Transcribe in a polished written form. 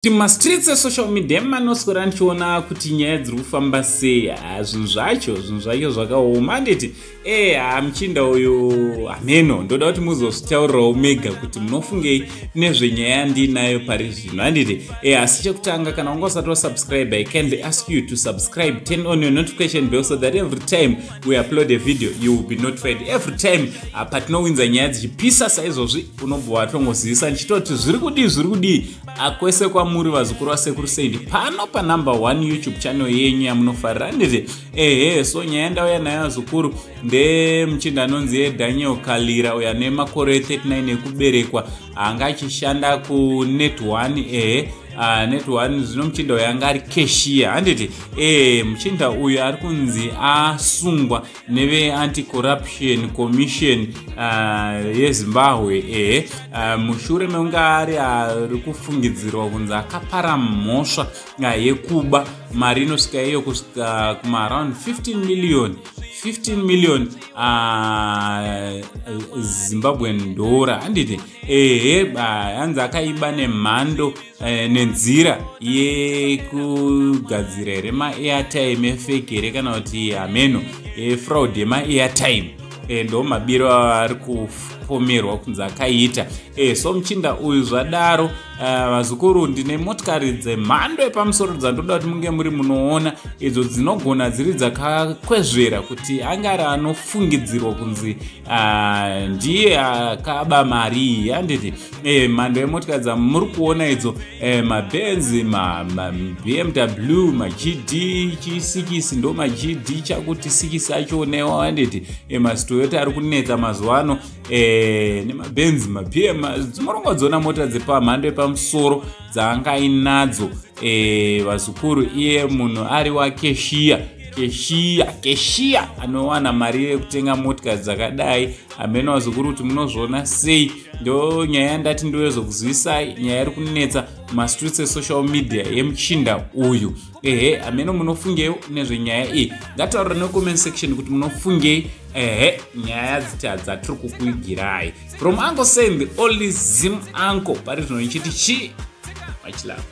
Kuti mumastreets esocial media manoswera ndichiona kuti nyaya dziri kufamba sei. Ha, zvinhu zvacho, zvinhu zvacho zvakaoma, handiti? E, ha, muchinda uyu hameno. Ndoda kuti muzozvitaurirawo mega kuti munofungei nezvenyaya yandiinayo pari zvino, handiti? E, asi chekutanga, kana wanga usati wasubscribe, I kindly ask you to subscribe, turn on your notification bell so that every time we upload a video you will be notified. Every time patinowinza nyaya dzichipisa saizvozvi, unobva watongozivisa ndichitoti zviri kudii, zviri kudii. Akwese kwamuri, vazukuru vasekuru Saint, pano panumber 1 YouTube channel yenyu yamunofarira, handiti? Ehe, so nyaya yandauya nayo, vazukuru, ndemuchinda anonzi yeDaniel Kalira, uyo ane makore 39 ekuberekwa, anga achishanda kuNet 1. Ehe, Net 1. Zvino muchinda uyu anga ari cashier, handiti? E, muchinda uyu ari kunzi asungwa neveAnti-Corruption Commission yeZimbabwe. Ehe, mushure mekunge ari kufungidzirwa kunzi akapara mhosva yekuba mari inosvika iyo kusvika kumaaround 15 million, 15 million Zimbabwean dollar, handiti? Ehe, hanzi akaiba nemhando, nenzira yekugadzira here maairtime efake here, kana kuti hameno, efraud yemaairtime. Ndo mabiro ari kupomerwa kunzi akaita. So muchinda uyu zvadaro, vazukuru, ndine motikari dzemhando yepamusoro dzandoda kuti munge muri munoona, idzo dzinogona dziri dzakakwezvera kuti ange ari anofungidzirwa kunzi ndiye akaba mari iyi, handiti? Mhando yemotikari dzamuri kuona idzo, maBenz, maBMW, maGD chi6, ndo maGD chakuti 6 achonewa, handiti? MaToyota ari kunetsa mazuva ano, nemaBenz, maBM, dzimurongodziona mota dzepamhando yepamusoro dzaangainadzo, vazukuru. Iye munhu ari wacashier, cashier, cashier anowana mari yekutenga motikari dzakadai. Hameno, vazukuru, kuti munozviona sei. Ndo nyaya yandati ndoyozokuzivisai, nyaya iri kunetsa mastreets esocial media yemuchinda uyu. Ehe, hameno munofungei nezvenyaya iyi. Ngataurira necomment section kuti munofungei. Ehe, nyaya dzatiri kukuigirai from Uncle Sam, the only Zim uncle pari zvino, ichiti chi machilavo.